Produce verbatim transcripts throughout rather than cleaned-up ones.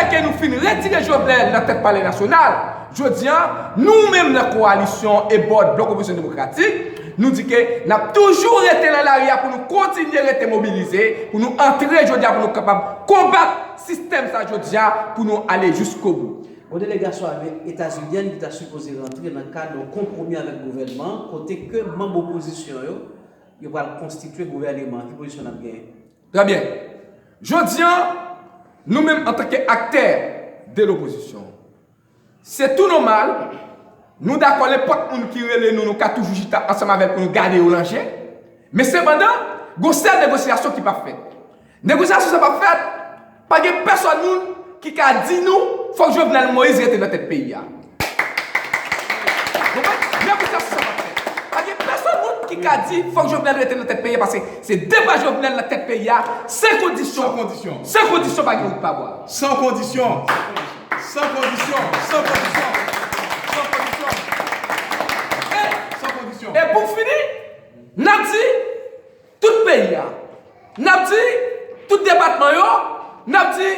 ke nou fin retire Jovenel nan tèt Palè Nasyonal, jodi a, nou menm nan kowalisyon e bòd Blòk Opozisyon Demokratik, nou di ke n ap toujou rete nan lari a pou nou kontinye rete mobilize, pou nou antre jodi a, pou nou kapab konbat sistèm sa jodi a, pou nou ale jiskobou. Yon delegasyon Etazinièn ki ta sipoze rantre nan kad yon konpwomi avèk gouvènman, kote ke manm opozisyon yo, yo pral konstitye gouvèneman. Ki pozisyon n ap genyen? Trè byen. Jodi a, nou menm antanke aktè de lopozisyon, se tou nòmal, nou dakò nenpòt moun ki rele nou, nou ka toujou chita ansanm avè l pou nou gade yo nan je. Men sepandan, gon sèl negosyasyon ki p ap fèt. Negosyasyon sa p ap fèt, pa gen pèsòn moun ki ka di nou fòk Jovenel Moïse rete nan tèt peyi a. Konprann? Negosyasyon sa p ap fèt. Pa gen pèsòn moun ki ka di fòk Jovenel rete nan tèt peyi a, paske se depa Jovenel nan tèt peyi a, sen kondisyon. San kondisyon. San kondisyon, pa gen wout pa bwa. San kondisyon. San kondisyon. San kondisyon. San kondisyon. E, San kondisyon. E pou fini, n ap di, tout peyi a. N ap di, tout depatman yo, n ap di,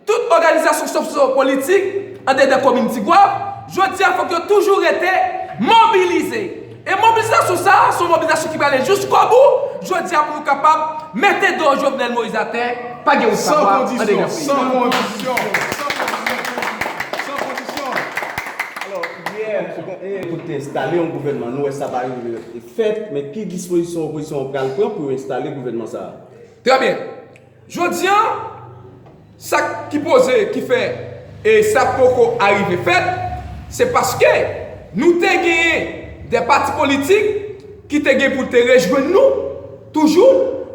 tout òganizasyon sosyo-politik andedan komin Tigwav, jodi a, fòk yo toujou rete mobilize. E mobilizasyon sa a, se yon mobilizasyon ki prale jiskobou, jodi a, pou nou kapab mete do Jovenel Moïse atè, pa gen wout pa bwa andedan peyi a. San kondisyon, san kondisyon, san kondisyon, san kondisyon. Alò, yè, e, pou te enstale yon gouvènman, nou wè sa pa rive fèt, men ki dispozisyon opozisyon an pral pran pou yo enstale gouvènman sa a? Trè byen. Jodi a, sa ki poze, ki fè, e sa poko arive fèt, se paske nou te genyen de pati politik ki te gen pou te rejwenn nou toujou,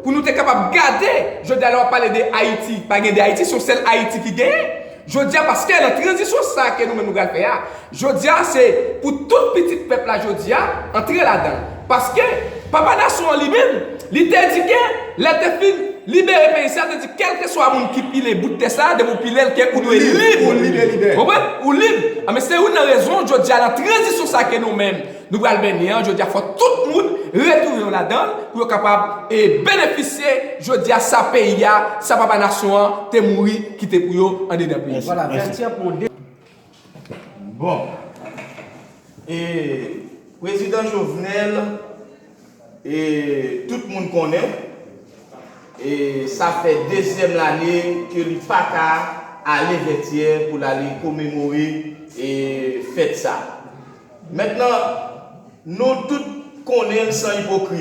pou nou te kapab gade, jodi a lè w ap pale de Ayiti, pa gen de Ayiti, se yon sèl Ayiti ki genyen. Jodi a, paske nan tranzisyon sa a ke nou menm nou pral fè a, jodi a, se pou tout pitit pèp la jodi a, antre ladan l. Paske, papa nasyon an li menm, li te di ke, lè l te fin libere peyi sa, l te di, kèlkeswa moun ki pile bout tè sa, depi w pile l, ke ou dwe lib. Ou lib, ou lib. Konprann? Ou lib. A, men se youn nan rezon, jodi a, nan tranzisyon sa ke nou menm, nou pral mennen an, jodi a, fò tout moun retounen yo ladan l pou yo kapab, e, benefisye, jodi a, sa peyi a, sa papa nasyon an te mouri kite pou yo andedan peyi. Mèsi, mèsi. Bon. E, prezidan Jovenel, e, tout moun konnen, e, sa fè dezyèm lane ke li pa ka ale Vètyè pou l ale komemore, e, fèt sa. Mentnan, nou tout konnen l san ipokri.